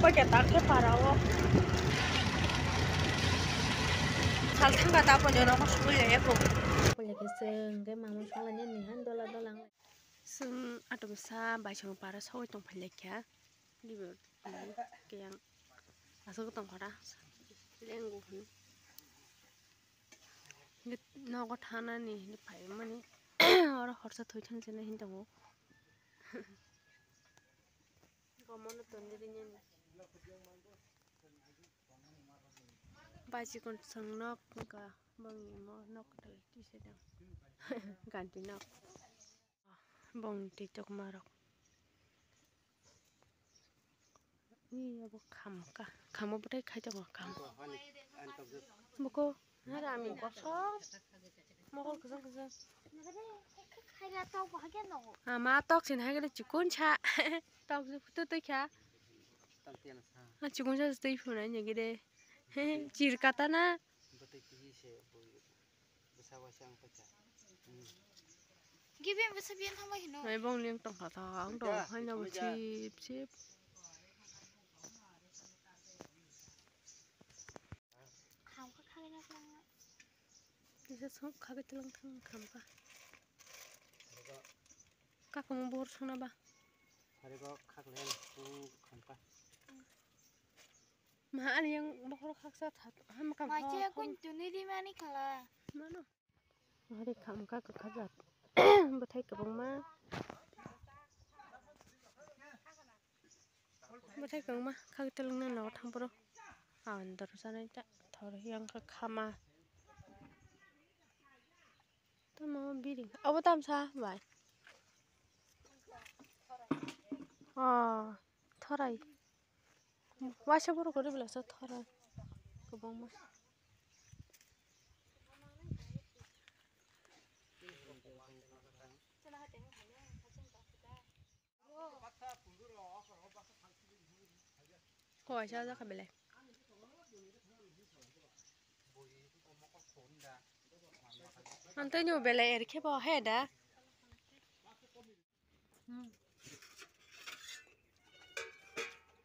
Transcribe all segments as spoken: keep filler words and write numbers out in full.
Paikha tak khe para o. Sal thangkha ta poino nogo sugui ya kho. Paikha se hwnkhe mangmani songlainani han dola dola wng lai. Chwng atomsa Baisong para sogwi tong phai lai kha. Libo khe yang aswk tong khora. Lengo hwn. Nogo thanani hinwi phaimani oro horsa thwi thang jani hinwi tongo. Gomono tongwi rinani. Bachikon chwng nok wngkha bongni imo nok kwtal tisa dang. Ganti nok. Bongni twi tokmarok. Ee, abo khamka. Khamo bwtai khai tongo, kham. Buko, nara ami kosok. Mokol kwchang kwchang. Ama tok sin hai gede chikon sa. Tok je phutu twi kha. Ah, chikon sa twi phunai ni gede. Chir kata na. Bwsa waisa ang paikha. Hmm. Gibin bwsa biyan thangbai hino. Nai bong liang tong kha ta, ang tong. Paikha, haino bo paikha. Sip, sip. Kham kha khagwi na tlang. Kisa song khagwi tlang thang kham kha. Arega. Kakung bor sona ba. Arega khak le, hmm, kham kha. Ma, ani yang bokhorok khaksa that, ham kam. Ma, ha, che kham. Kun tuni di mani khala. Mano. Hari kham kha, kha, kha jat. Bwthai kwbangma. Bwthai kwbangma, khak telengna nogo thang phuru. Andor sanai ta, thor yang kha khama. Tamo biring. Abo tamsa bai. Oh, thorai. Waisa borok kwrwi belai sa thorai. Kwbangma. Kaisa jak belai. Ang tei nw belai er khe bo he da.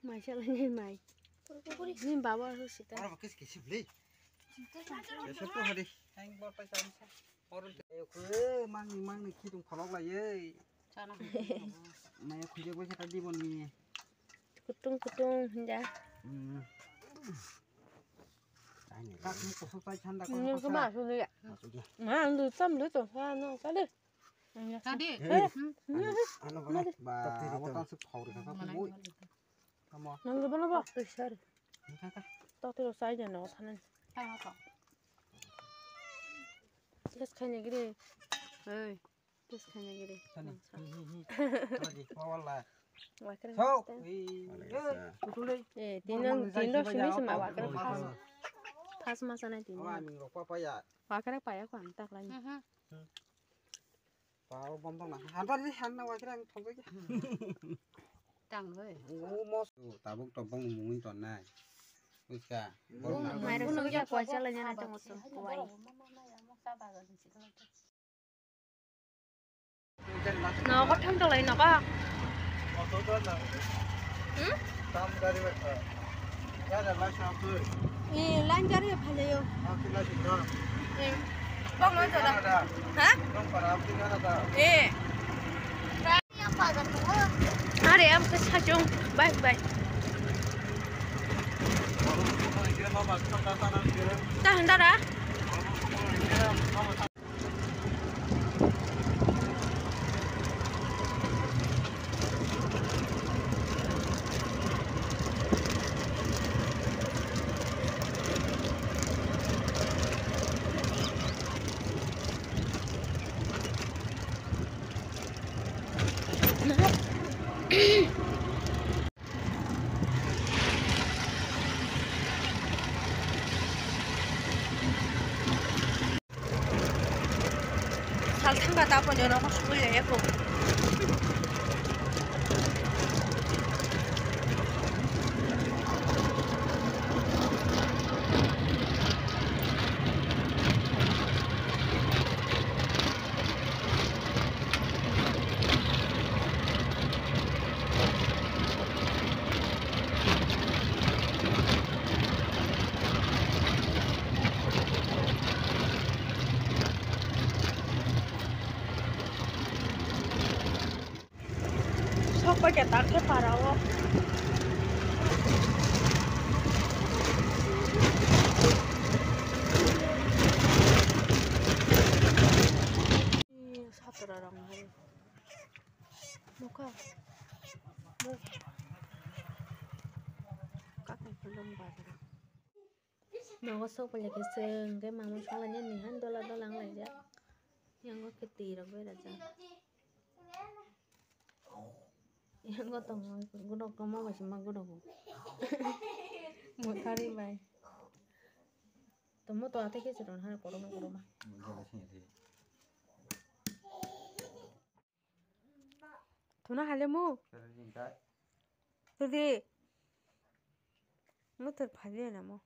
Mai salai nai mai. Ni baba ro sita. Oro kis kis bli. Kis ko hari. Mang ni mang ni khidung phalok lai ei. Maya khujak bai khe ta diboni. Kutung kutung hinja. Hmm. Kak ni kusuk tai thanda ko. Ni ko ma su ya. Ma lu tam lu to ha no ka de. Tadi. Eh. Ano bana ba abo tan suk phau ri kha ko boi. Tamo. Nang de bana ba. Twi sar. Tati ro sai jano thanan. Tamo to. Tes khaina giri. Ei. Tes khaina giri. Tani. Hi hi hi. Tadi wala. Wakre. So. Ei. Eh, tinong tinong simi sima wakre. Pas masa na tinong. Awa aming rok pa ya. Wakre pa ya ko ang tak lai. Pao bom tong na. Hantar di hanna wa kira thong kya. Tang hoi. O mos. Tabuk to bong mungin ton nai. Uska. Mai rok song ya kwa chala nyana tong so kwai. No ko thang to lai no ka. Hmm? Tam gari ba. Ni line gari phaleo. Eh. Bang no jora. Ha? Eh. Are am ke sachung. Bye bye. Ta handara. Sal thangkha ta poino nogo sugui ya kho. Ketar khe para o. Satra rang hai. Nukha. Kakai phulung bazar. Nogo sok phaikhe chwng khe mama songlainani han dola dola wnglaijak. Yango khe twi rok berajak. Yango tongo gudok tongma bai sima gudok bo. Muthari bai. Tomo to athe khe chwrwng hana korokma korokma. Thuna hale mu. Tudi. Muthur phali na mo.